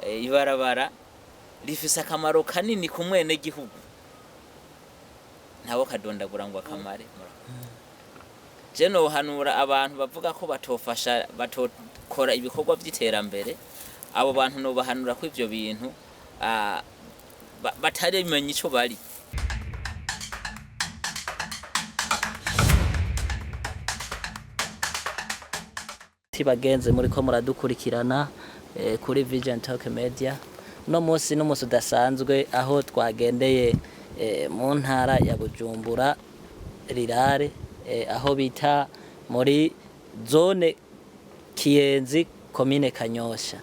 Ibarabara rifise akamaro kanini ku mwene gihugu, ntawe kadondagura ngo akamare. Je nohanura abantu bavuga ko batofasha, batokora ibikorwa vy'iterambere, abo bantu nobahanura ko ivyo bintu bataremenya ico bari. Bagenzi muri ko muradukurikirana kuri Vision Talk Media, no munsi n'umunsi udasanzwe aho twagendeye mu ntara ya Bujumbura rirare, aho bita muri zone Kiyenzi, komine Kanyosha.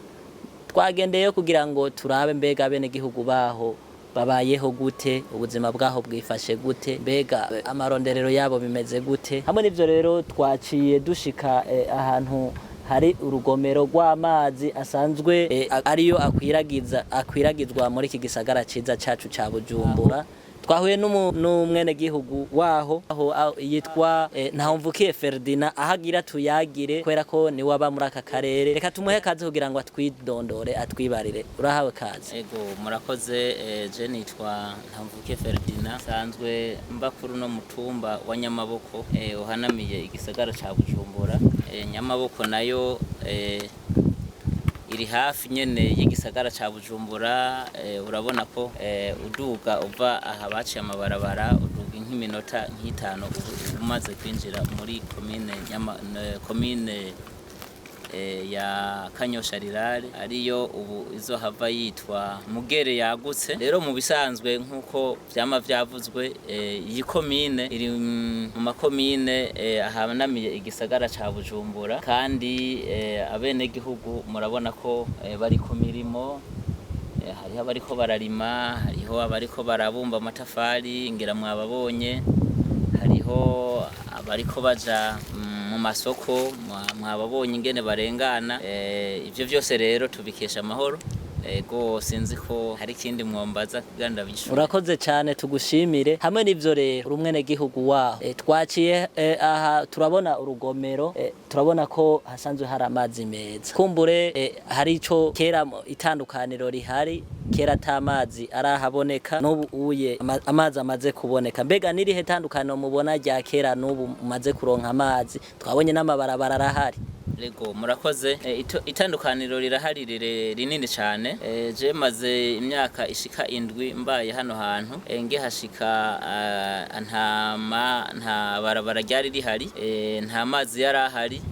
Twagendeye kugira ngo turabe mbega bene gihugu baho babayeho gute, ubuzima bwaho bwifashe gute, mbega amaronderero yabo bimeze gute. Hamwe n'ivyo rero twaciye dushika ahantu hari urugomero rw'amazi asanzwe ariyo akwiragiza akwiragizwa muri iki gisagara ciza cacu ca Bujumbura. Twahuye n'umwenegihugu waho aho yitwa Ntahomvukiye Ferdinand, aho agira tuyagire kubera ko niwe aba muri aka karere. Reka tumuhe kaze kugira ngo atwidondore, atwibarire. Urahawe kaze. Ego, murakoze. Je nitwa Ntamvuke Ferdinand, nsanzwe mba kuri uno mutumba wa Nyamaboko, uhanamiye igisagara ca Bujumbura. Nyamaboko nayo iri hafi nyene y'igisagara ca Bujumbura. Urabona ko uduga uva aha baciye amabarabara, uduga nk'iminota nk'itanu uba umaze kwinjira muri komine komine ya Kanyosha rirare, ariyo ubu izohava yitwa Mugere yagutse. Rero mu bisanzwe, nk'uko vyama vyavuzwe, iyi komine iri mu makomine ahanamiye igisagara ca Bujumbura, kandi abenegihugu murabona ko bari ku mirimo. Hariho abariko bararima, hariho abariko barabumba amatafari, ngira mwababonye, hariho abariko baja mu masoko, mwababonye ingene barengana. Ivyo vyose rero tubikesha amahoro. Ego, sinzi ko hari ikindi mwombaza kugira ndabishure. Urakoze cyane, tugushimire. Hamwe n'ivyo rero uri umwenegihugu waho. Twaciye aha turabona urugomero, turabona ko hasanzwe hari amazi meza. Kumbure hari ico kera itandukaniro rihari, kera ata mazi arahaboneka, n'ubu uye amazi amaze kuboneka. Mbega n'irihe tandukaniro mubona rya kera n'ubu mumaze kuronka amazi? Twabonye n'amabarabara arahari. Lego, murakoze. Itandukaniro rirahari rinini cyane. Je maze imyaka ishika 7 mbaye hano hantu. Ngihashika nta barabara ryari rihari, nta mazi yari ahari,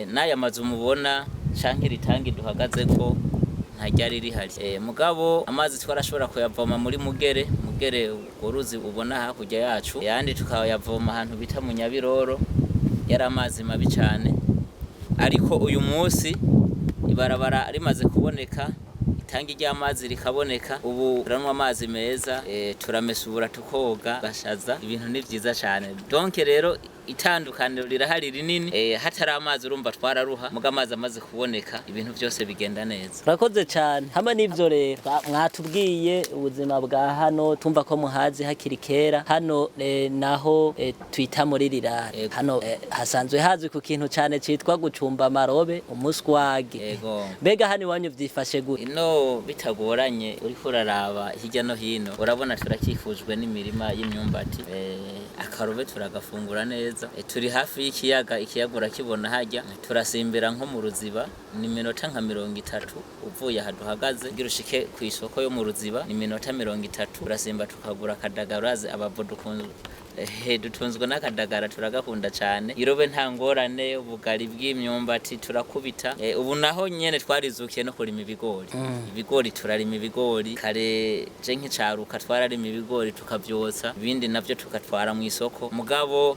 n'aya mazu mubona canke iritangi duhagazeko nta ryari rihari. Mugabo amazi twarashobora kuyavoma muri Mugere. Mugere urwo ruzi ubona hakurya yacu, yandi tukayavoma ahantu bita mu Nyabiroro, yari amazi mabi cyane. Ariko uyu munsi ibarabara rimaze kuboneka, itangi ry'amazi rikaboneka, ubu turanywa amazi meza, turamesura, tukoga, gashaza, ibintu ni vyiza cyane. Donc rero itandukaniro rirahari rinini. Hatari amazi urumva twararuha, muga amazi amaze kuboneka ibintu byose bigenda neza. Urakoze cyane. Hamwe n'ivyo rero mwatubwiye ubuzima bwa hano, tumva ko muhazi hakiri kera hano, naho twita muri rirare. Hano hasanzwe hazwi ku kintu cyane citwa gucumba amarobe, umuswage. Mbega hano iwanyu vyifashe gute? Ino bitagoranye, uriko uraraba hirya no hino urabona turakikujwe n'imirima y'imyumbati. Akarobe turagafungura neza. Turi hafi y'ikiyaga, ikiyaga urakibona hajya. Turasimbira nko mu Ruziba, ni iminota nka 30 uvuye aha duhagaze kugira ushike ku isoko yo mu Ruziba, ni iminota 30. Urasimba tukagura akadagara. Urazi abavo dutunzwe n'akadagara, turagakunda cyane. Irobe nta ngorane, ubugari bw'imyumbati turakubita. Ubu naho nyene twarizukiye no kurima ibigori. Ibigori turarima ibigori. Kare je nk'icaruka twararima ibigori tukavyotsa, ibindi navyo tukatwara mu isoko. Mugabo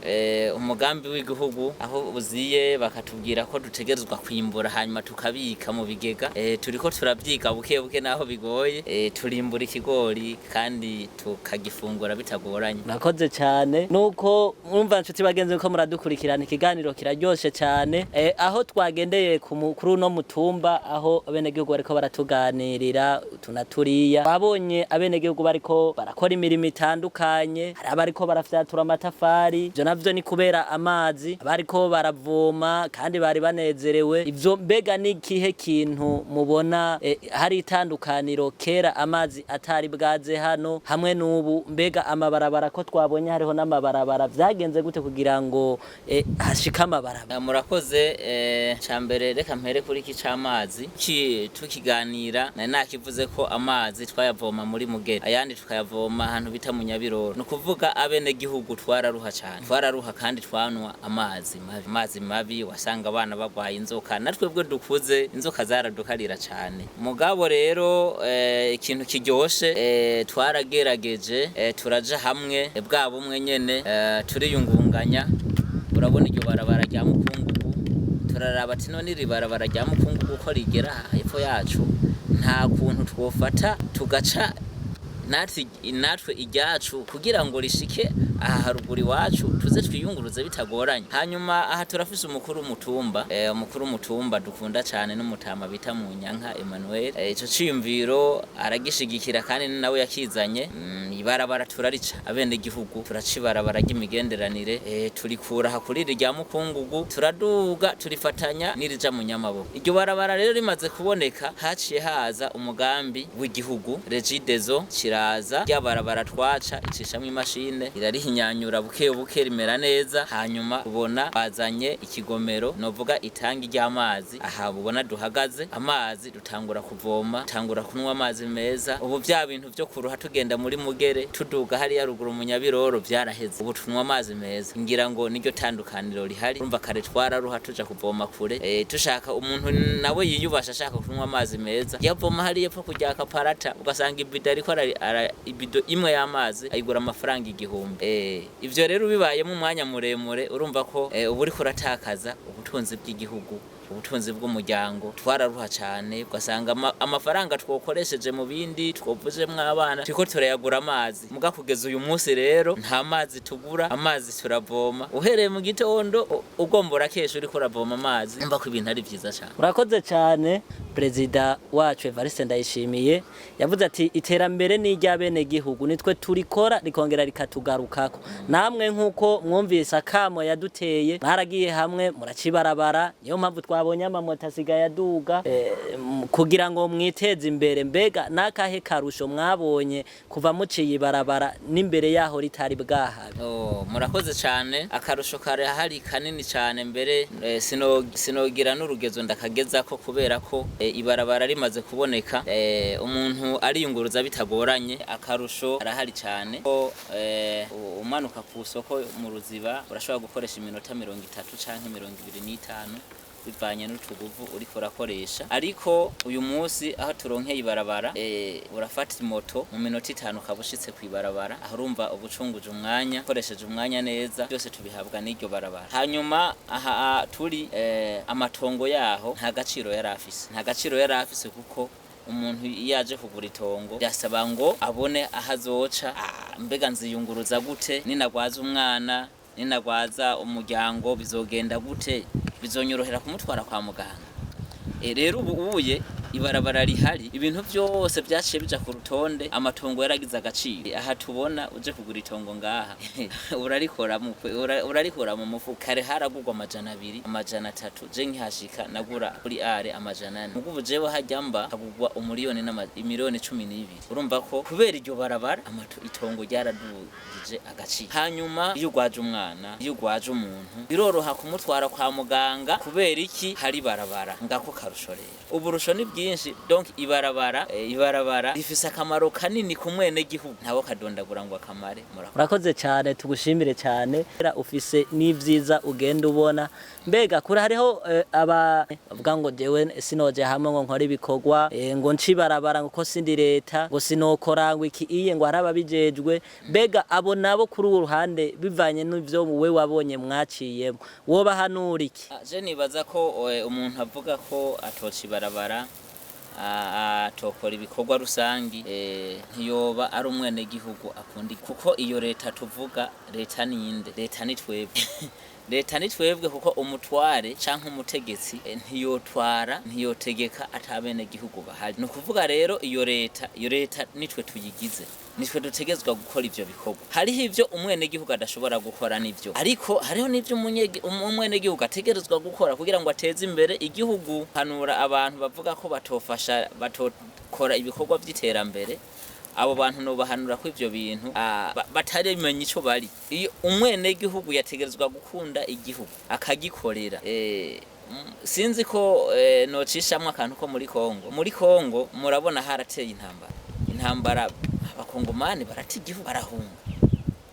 umugambi w'igihugu aho uziye bakatubwira ko dutegerezwa kwimbura hanyuma tukabika mu bigega, turiko turavyiga buke buke naho bigoye. Turimbura ikigori kandi tukagifungura bitagoranye. Urakoze cyane. Cyane nuko mwumva, nshuti bagenzi, ko muradukurikirana, ikiganiro kiraryoshe cyane. Aho twagendeye kuri uno mutumba, aho abenegihugu bariko baratuganirira tunaturiya, babonye abenegihugu bariko barakora imirimo itandukanye. Hari abariko barafyatura amatafari, ivyo navyo ni kubera amazi, abariko baravoma kandi bari banezerewe. Ivyo mbega ni ikihe kintu mubona hari itandukaniro kera amazi atari bwaze hano hamwe n'ubu? Mbega amabarabara, ko twabonye hariho n'amabarabara, vyagenze gute kugira ngo hashike amabarabara? Murakoze. Cambere reka mpere kuri iki c'amazi. Tukiganira nari nakivuze ko amazi twayavoma muri Mugere, ayandi tukayavoma ahantu bita mu Nyabiroro. Ni ukuvuga abenegihugu twararuha cane, twararuha kandi twanwa amazi mabi, amazi mabi. Wasanga abana bagwaye inzoka, na twebwe dukuze inzoka zaradukarira cane. Mugabo rero ikintu kiryoshe, twaragerageje, turaja hamwe, bwa bumwe nyene, turiyungunganya. Urabona iryo barabara rya mukungugu, turaraba ati none iri barabara rya mukungugu ko rigera aha hepfo yacu, nta kuntu twofata tugaca natwe iryacu kugira ngo rishike aha haruguru iwacu, tuze twiyunguruze bitagoranye. Hanyuma aha turafise umukuru w'umutumba, umukuru w'umutumba dukunda cane n'umutama bita Munyanka Emmanuel. Ico ciyumviro aragishigikira kandi ni nawe yakizanye. Ibarabara turarica, abenegihugu turaca ibarabara ry'imigenderanire, turikura aha kuri iri rya mukungugu, turaduga turifatanya n'irija mu Nyamaboko. Iryo barabara rero rimaze kuboneka, haciye haza umugambi w'igihugu Regideso, kiraza rya barabara twaca icishamwo imashine, irarihinyanyura buke buke rimera neza. Hanyuma ubona bazanye ikigomero, novuga itangi ry'amazi aha ubona duhagaze. Amazi dutangura kuvoma, tangura kunywa amazi meza. Ubu vya bintu vyo kuruha tugenda muri Mugere tuduga hariya ruguru mu Nyabiroro vyaraheze, ubu tunywa amazi meza. Ngira ngo niryo tandukaniro rihari. Urumva kare twararuha tuja kuvoma kure, tushaka umuntu nawe yiyubasha ashaka kunywa amazi meza yavoma hariya epfo kujya kaparata, ugasanga ibido ariko ibido imwe y'amazi ayigura amafaranga 1000. Ivyo rero bibayemo umwanya muremure, urumva ko uba uriko uratakaza ubutunzi bw'igihugu, ubutunzi bw'umuryango. Twararuha cane, ugasanga amafaranga twokoresheje mu bindi twovujemwo abana turiko turayagura amazi. Muga kugeza uyu munsi rero nta mazi tugura, amazi turavoma uhereye mu gitondo ugombora kesha uriko uravoma amazi. Umva ko ibintu ari vyiza cane. Murakoze cyane. Perezida wacu Evariste Ndayishimiye yavuze ati iterambere ni iry'abenegihugu, nitwe turikora rikongera rikatugarukako. Namwe nk'uko mwumvise akamo yaduteye, mwaragiye hamwe muracibarabara, niyo mpamvu twabonye amamoto asigaye aduga, kugira ngo mwiteze imbere. Mbega n'akahe karusho mwabonye kuva muciye ibarabara n'imbere yaho ritari bwahabe? Oh, murakoze cyane. Akarusho karahari kanini cyane mbere, sinogira n'urugezo ndakagezako, kubera ko ibarabara rimaze kuboneka, umuntu ariyunguruza bitagoranye. Akarusho karahari cyane ko umanuka ku isoko mu Ruziba urashobora gukoresha iminota 30 canke 25 bivanye n'utuguvu uriko urakoresha. Ariko uyu munsi aho turonkeye ibarabara, urafata imoto mu minota 5 ukaba ushitse kw'ibarabara. Aho urumva ubucunguje umwanya, ukoresheje umwanya neza. Byose tubihabwa n'iryo barabara. Hanyuma aha turi, amatongo yaho nta gaciro yari afise, nta gaciro yari afise, kuko umuntu iyo aje kugura itongo byasaba ngo abone aho azoca. Mbega nziyunguruza gute? Ninagwaza umwana, ninagwaza umuryango, bizogenda gute? Bizonyorohera kumutwara kwa muganga? Rero ubu ubuye ibarabara rihari, ibintu byose byaciye bija ku rutonde, amatongo yaragize agaciro. Aha tubona uje kugura itongo ngaha urarikora mu mufuka. Kare haragurwa 200, 300. Je nkihashika nagura kuri are 400, mugubu jewe hajya mba hagurwa umuriyoni imiliyoni 12. Urumva ko kubera iryo barabara itongo ryaradugije agaciro. Hanyuma iyo ugwaje umwana, iyo ugwaje umuntu, biroroha kumutwara kwa muganga. Kubera iki? Hari barabara. Ngako karusho rero. Uburusho ni bwinshi. Donc ibarabara rifise akamaro kanini ku mwene gihugu, ntawe kadondagura ngo akamare. Murakoze. Urakoze cyane, tugushimire cyane. Ufise n'ivyiza ugenda ubona. Mbega kuri hariho aba bavuga ngo jewe sinoje hamwe ngo nkore ibikorwa, ngo ncibarabara, ngo ko sindi leta, ngo sinokora, ngo iki iye, ngo hari ababijejwe. Mbega abo nabo kuri uwo ruhande, bivanye n'ivyo we wabonye mwaciyemo, wobahanura iki? Je nibaza ko umuntu avuga ko atoca ibarabara Atokora ibikorwa rusangi, ntiyoba ari umwenegihugu akunda, kuko iyo leta tuvuga, leta ninde? Leta ni twebwe, leta ni twebwe, kuko umutware canke umutegetsi ntiyotwara, ntiyotegeka atabenegihugu bahari. Ni ukuvuga rero iyo leta nitwe tuyigize, nitwe dutegezwa gukora ivyo bikorwa. Hariho ivyo umwenegihugu adashobora gukora nivyo, ariko hariho n'ivyo umwenegihugu ategerezwa gukora kugira ngo ateze imbere igihugu. Hanura abantu bavuga ko batofasha, batokora ibikorwa vy'iterambere, abo bantu nobahanura ko ivyo bintu batarimenya ico bari. Iyo umwenegihugu yategerezwa gukunda igihugu akagikorera. Sinzi ko nocishamwo akantu ko muri Kongo. Muri Kongo murabona harateye intambara, intambara, abakongomani barata igihugu barahunga.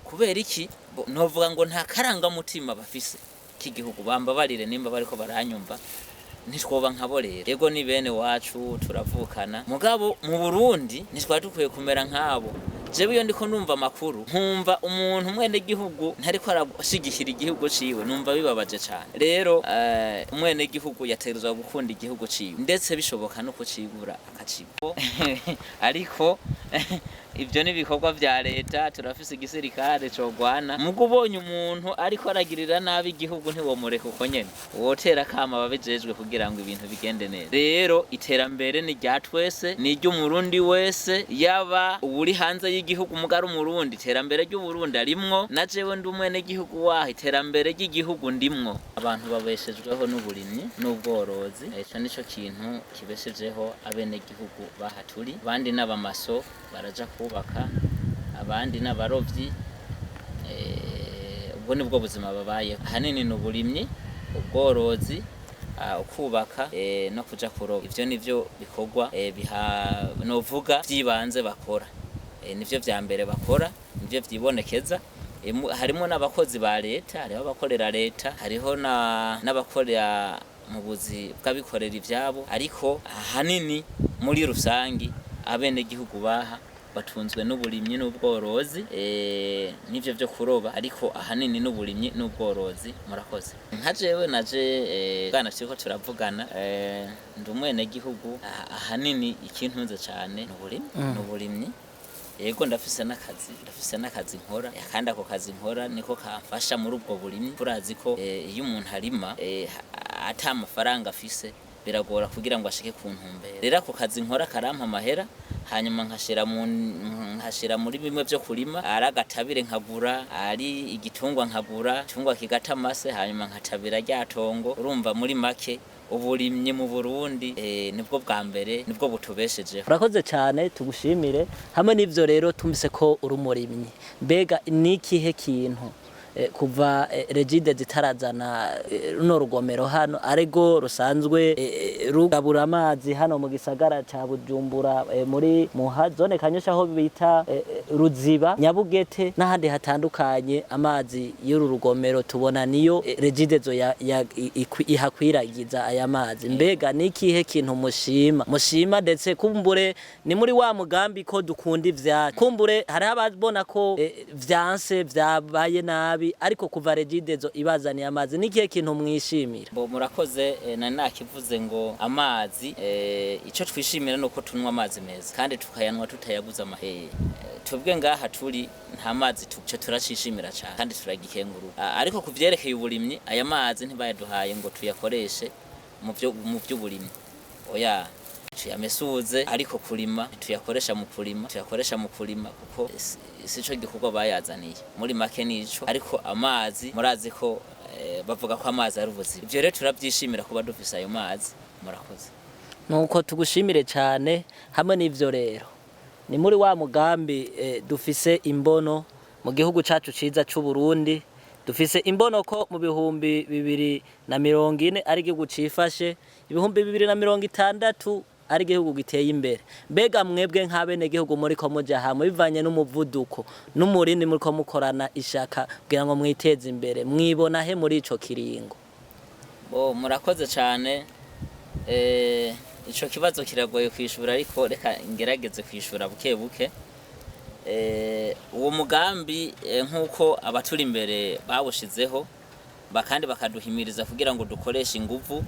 Kubera iki? Novuga ngo nta karangamutima bafise k'igihugu. Bambabarire nimba bariko baranyumva, ntitwoba nkabo rero. Yego, ni bene wacu, turavukana, mugabo mu Burundi ntitwari dukwiye kumera nk'abo. Jewe iyo ndiko numva amakuru, nkumva umuntu umwenegihugu ntariko arashigikira igihugu ciwe, numva bibabaje cane. Rero umwenegihugu yategerezwa gukunda igihugu ciwe, ndetse bishoboka no kucigura akacigura. Ariko ibyo ni ibikorwa vya leta, turafise igisirikare cogwana. Mugo ubonye umuntu ariko aragirira nabi igihugu, ntiwomureka uko nyene, wotera akama ababijejwe kugira ngo ibintu bigende neza. Rero iterambere ni rya twese, ni iry'umurundi wese, yaba uwuri hanze y'igihugu muga ari umurundi, iterambere ry'Uburundi arimwo. Na jewe ndi umwenegihugu waho, iterambere ry'igihugu ndimwo. Abantu babeshejweho n'uburimyi n'ubworozi, ico nico kintu kibeshejeho abenegihugu baha turi. Abandi n'abamaso baraja kubaka, abandi n'abarovyi. Ubwo nibwo buzima babayeho ahanini, ni uburimyi, ubworozi, ukubaka no kuja kuroba. Ivyo nivyo bikorwa biha novuga vyibanze bakora. Nivyo vya mbere bakora, nivyo vyibonekeza. Harimo n'abakozi ba leta, hariho abakorera leta, hariho n'abakorera mu buzi bw'abikorera ivyabo, ariko ahanini muri rusangi abenegihugu baha batunzwe n'uburimyi n'ubworozi, n'ivyo vyo kuroba, ariko ahanini n'uburimyi n'ubworozi. Murakoze. Nka jewe naje, bwana turiko turavugana, ndi umwenegihugu, ahanini ikintunze cane ni uburimyi, ni uburimyi. Yego, ndafise n'akazi nkora, kandi ako kazi nkora niko kamfasha muri ubwo burimyi. Turazi ko iyo umuntu arima ata mafaranga afise, biragora kugira ngo ashike ku ntumbero. Rero ako kazi nkora karampa amahera, hanyuma nkashira muri bimwe vyo kurima, ari agatabire nkagura, ari igitungwa nkagura, igitungwa kigata amase, hanyuma nkatabira rya tongo. Urumva muri make uburimyi mu Burundi nibwo bwa mbere, nibwo butubeshejeho. Urakoze cyane, tugushimire. Hamwe n'ivyo rero, tumvise ko uri umurimyi. Mbega ni ikihe kintu kuva Regideso itarazana runo rugomero hano, ariko rusanzwe rugabura amazi hano mu gisagara ca Bujumbura, muri Muha, zone Kanyosha, aho bita Ruziba, Nyabugete n'ahandi hatandukanye, amazi y'uru rugomero tubona niyo Regideso ihakwiragiza aya mazi. Mbega ni ikihe kintu mushima? Ndetse kumbure ni muri wa mugambi ko dukunda ivyacu, kumbure hariho ababona ko vyanse, vyabaye nabi, ariko kuva Regideso ibazaniye amazi, ni ikihe kintu mwishimira? Bo, murakoze. Nari nakivuze ngo amazi, ico twishimira nuko tunywa amazi meza kandi tukayanwa tutayaguze amahe. Twebwe ngaha turi nta mazi tuce, turacishimira cyane kandi turagikenguruka. Ariko ku vyerekeye uburimyi, aya mazi ntibayaduhaye ngo tuyakoreshe mu vy'uburimyi, oya, tuyamesuze. Ariko kurima tuyakoresha mu kurima, tuyakoresha mu kurima kuko sico gikorwa bayazaniye. Muri make nico. Ariko amazi murazi ko bavuga ko amazi ari ubuzima. Ivyo rero turavyishimira kuba dufise ayo mazi. Murakoze. Nuko tugushimire cyane. Hamwe n'ivyo rero, ni muri wa mugambi dufise imbono mu gihugu cacu ciza c'u Burundi, dufise imbono ko mu 2040 ari igihugu cifashe, 2060 ari igihugu giteye imbere. Mbega mwebwe nk'abenegihugu muriko muja hamwe, bivanye n'umuvuduko n'umurindi muriko mukorana ishaka kugira ngo mwiteze imbere, mwibona he muri ico kiringo? Bo, murakoze cyane. Ico kibazo kiragoye kwishura, ariko reka ngerageze kwishura buke buke. Uwo mugambi, nk'uko abaturi imbere bawushizeho, bakandi bakaduhimiriza kugira ngo dukoreshe inguvu.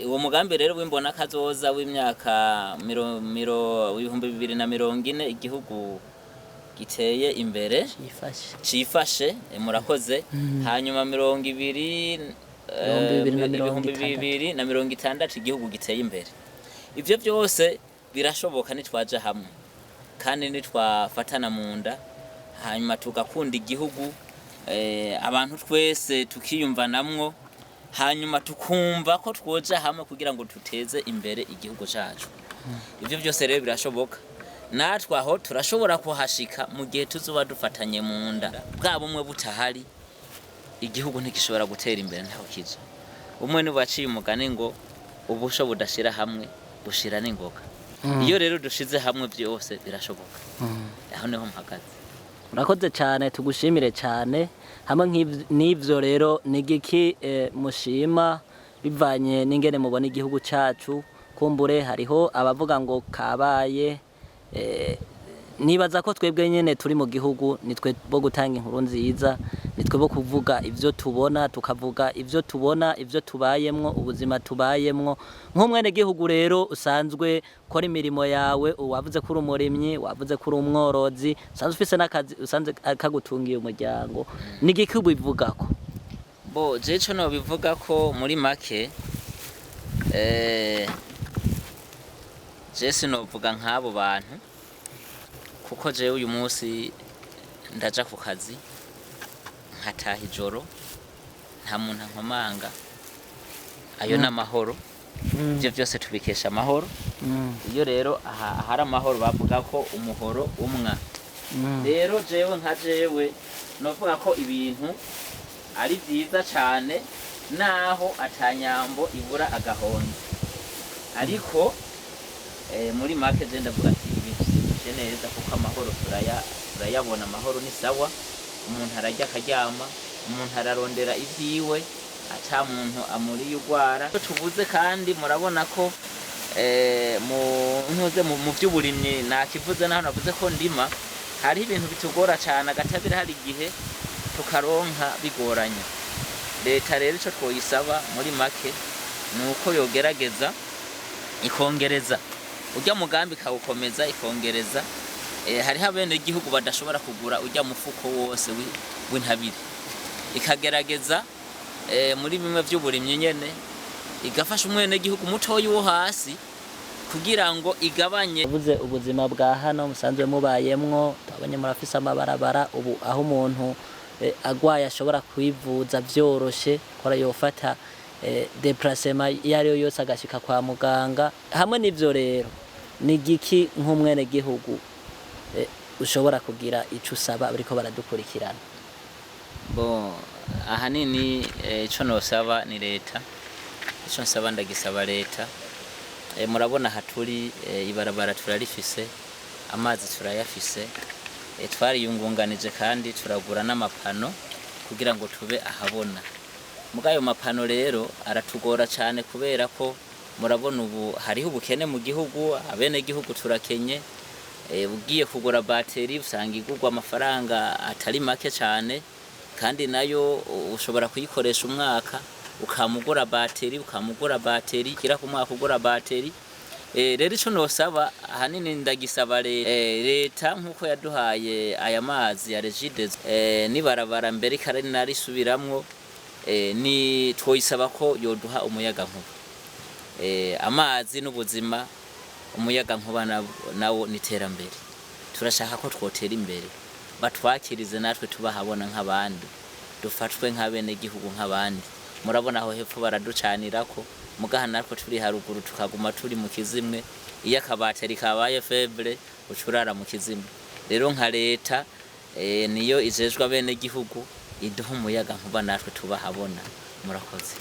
Uwo mugambi rero w'imbona kazoza w'imyaka 2040 igihugu giteye imbere Yifashe. Cifashe, murakoze. Hanyuma mirongo ibiri 2060. 2060 igihugu giteye imbere. Ivyo byose birashoboka nitwaja hamwe kandi nitwafatana mu nda, hanyuma tugakunda igihugu, abantu twese tukiyumvanamwo, hanyuma tukumva ko twoja hamwe kugira ngo tuteze imbere igihugu cacu. Ivyo byose rero birashoboka, natwe aho turashobora kuhashika mu gihe tuzoba dufatanye mu nda. Bwa bumwe butahari, igihugu ntigishobora gutera imbere, ntaho kija. Umwe ni waciye umugani ngo ubusho budashira hamwe bushira n'ingoga. Iyo rero dushize hamwe byose birashoboka. Aho niho mpagaze. Urakoze cyane, tugushimire cyane. Hamwe n'ivyo rero, ni igiki mushima bivanye n'ingene mubona igihugu cacu? Kumbure hariho abavuga ngo kabaye, nibaza ko twebwe nyene turi mu gihugu nitwe bo gutanga inkuru nziza, nitwe bo kuvuga ivyo tubona, tukavuga ivyo tubona, ivyo tubayemwo, ubuzima tubayemwo. Nk'umwene gihugu rero usanzwe ukora imirimo yawe, wavuze ko uri umurimyi, wavuze ko uri umworozi, usanzwe ufise n'akazi usanzwe kagutungiye umuryango, ni igiki ubivugako? Bo je ico nobivuga ko muri make, je sinovuga nk'abo bantu, kuko jewe uyu munsi ndaja ku kazi nkataha ijoro, nta muntu ankomanga. Ayo ni amahoro. Ivyo byose tubikesha amahoro. Iyo rero ahari amahoro, bavuga ko umuhoro umwa. Rero jewe nka jewe novuga ko ibintu ari byiza cane, naho atanyambo ibura agahonda, ariko muri make je ndavuga ati ibintu byifashe neza, kuko amahoro turayabona. Amahoro ni sawa, umuntu ararya akaryama, umuntu ararondera ivyiwe ata muntu amuriye urwara. Tubuze kandi murabona ko mu ntuze mu by'uburimyi nakivuze, naho navuze ko ndima, hariho ibintu bitugora cyane. Agatabira hari igihe tukaronka bigoranye. Leta rero ico twoyisaba muri make ni uko yogerageza ikongereza urya mugambi, ikawukomeza, ikongereza. Hariho abenegihugu badashobora kugura urya mufuko wose w'intabire. Ikagerageza muri bimwe by'uburimyi nyene igafasha umwenegihugu mutoyi wo hasi kugira ngo igabanye. Ubuze ubuzima bwa hano musanzwe mubayemwo, twabonye murafise amabarabara ubu aho umuntu agwaye ashobora kwivuza vyoroshe, kora yofata déplacement iyo ariyo yose agashika kwa muganga. Hamwe n'ivyo rero, ni igiki nk'umwenegihugu ushobora kugira ico usaba bariko baradukurikirana? Bo ahanini ico nosaba ni leta, ico nsaba ndagisaba leta. Murabona aha turi, ibarabara turarifise, amazi turayafise, twariyungunganije kandi turagura n'amapano kugira ngo tube ahabona. Muga ayo mapano rero aratugora cyane, kubera ko murabona ubu hariho ubukene mu gihugu, abenegihugu turakenye. Ugiye kugura bateri usanga igurwa amafaranga atari make cyane, kandi nayo ushobora kuyikoresha umwaka, ukamugura bateri, ukamugura bateri kira ku mwaka ugura bateri. Rero ico nosaba ahanini ndagisaba leta nk'uko yaduhaye aya mazi ya Regideso, nibarabara mbere ikarinarisubiramwo, ni twoyisaba ko yoduha umuyaga nkuba. Amazi n'ubuzima, umuyaga nkuba nawo ni iterambere. Turashaka ko twotera imbere, batwakirize natwe tubahabona nk'abandi, dufatwe nk'abenegihugu nk'abandi. Murabona aho hepfo baraducanirako, mugaha natwe turi haruguru tukaguma turi mu kizimwe. Iyo akabateri kabaye faible, ucurara mu kizimwe. Rero nka leta, niyo ijejwe abenegihugu, iduha umuyaga nkuba natwe tubahabona. Murakoze.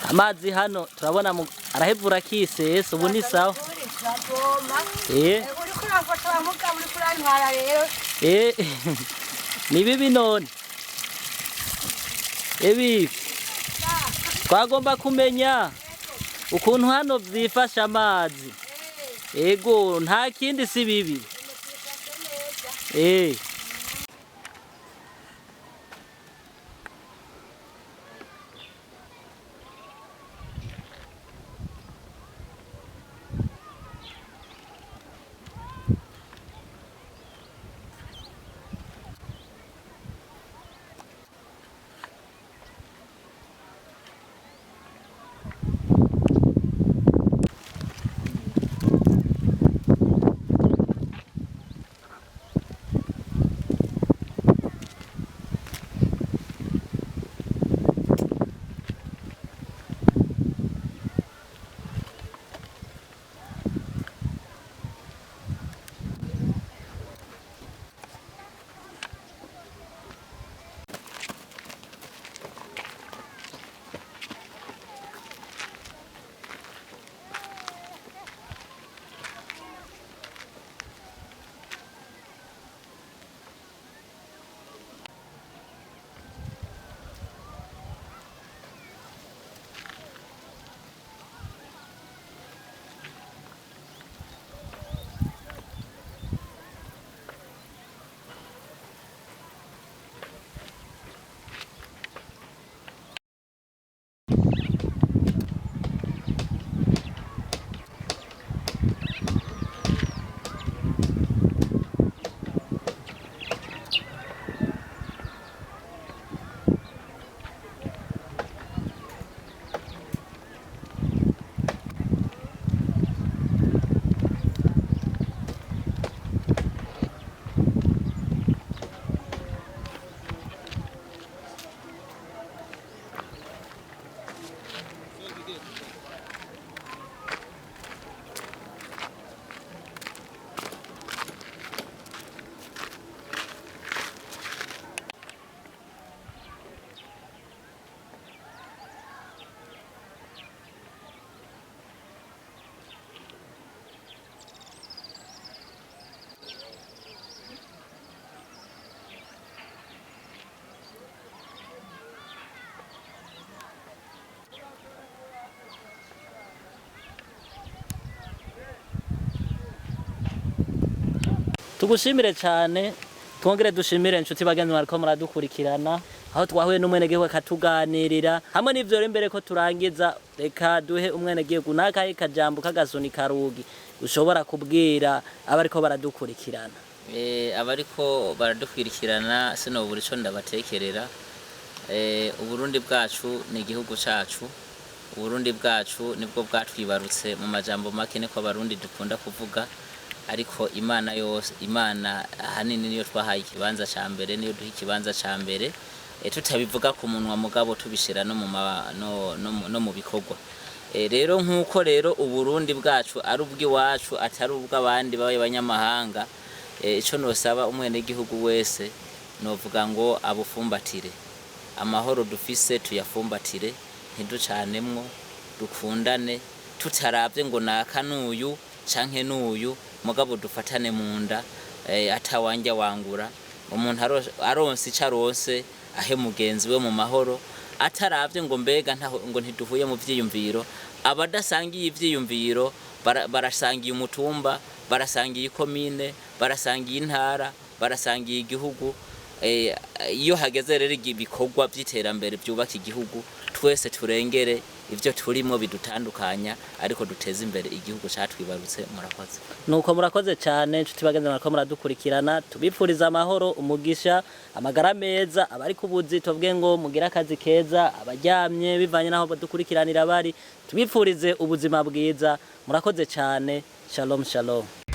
Amazi hano turabona arahevura akisesa, ubu ni sawa. Turavoma. Uriko urafotora mugabo uriko urantwara rero. Ni bibi none ebi twagomba kumenya ukuntu hano vyifashe amazi. Ego, nta kindi, si bibi. Tugushimire cyane, twongere dushimire inshuti bagenzi bariko muradukurikirana, aho twahuye n'umwenegihugu akatuganirira hamwe n'ivyo. Rero imbere ko turangiza, reka duhe umwenegihugu n'akahe kajambo k'agasuni karugi ushobora kubwira abariko baradukurikirana. Abariko baradukwirikirana, sinobura ico ndabatekerera. Uburundi bwacu ni igihugu cacu, Uburundi bwacu nibwo bwatwibarutse. Mu majambo make niko Abarundi dukunda kuvuga, ariko Imana yose, Imana ahanini niyo twahaye ikibanza ca mbere, niyo duha ikibanza ca mbere, tutabivuga ku munwa mugabo tubishira no mu ma, no, no, no mu bikorwa. Rero nk'uko rero Uburundi bwacu ari ubw'iwacu, atari ubw'abandi b'abanyamahanga, ico nosaba umwenegihugu wese, novuga ngo abufumbatire. Amahoro dufise tuyafumbatire, ntiducanemwo, dukundane tutaravye ngo naka n'uyu canke n'uyu, mugabo dufatane mu nda, atawanja wangura. Umuntu aronse ico aronse ahe mugenzi we mu mahoro, ataravye ngo mbega ntaho, ngo ntiduhuye mu vyiyumviro. Abadasangiye ivyiyumviro barasangiye umutumba, barasangiye ikomine, barasangiye intara, barasangiye igihugu. Iyo hageze rero ibikorwa by'iterambere byubaka igihugu, twese turengere ibyo turimo bidutandukanya, ariko duteze imbere igihugu catwibarutse. Murakoze. Nuko murakoze cyane inshuti bagenzi mwariko muradukurikirana. Tubipfuriza amahoro, umugisha, amagara meza. Abari ku buzi tuvuge ngo mugire akazi keza, abaryamye bivanye n'aho badukurikiranira bari, tubipfurize ubuzima bwiza. Murakoze cyane. Shalom shalom.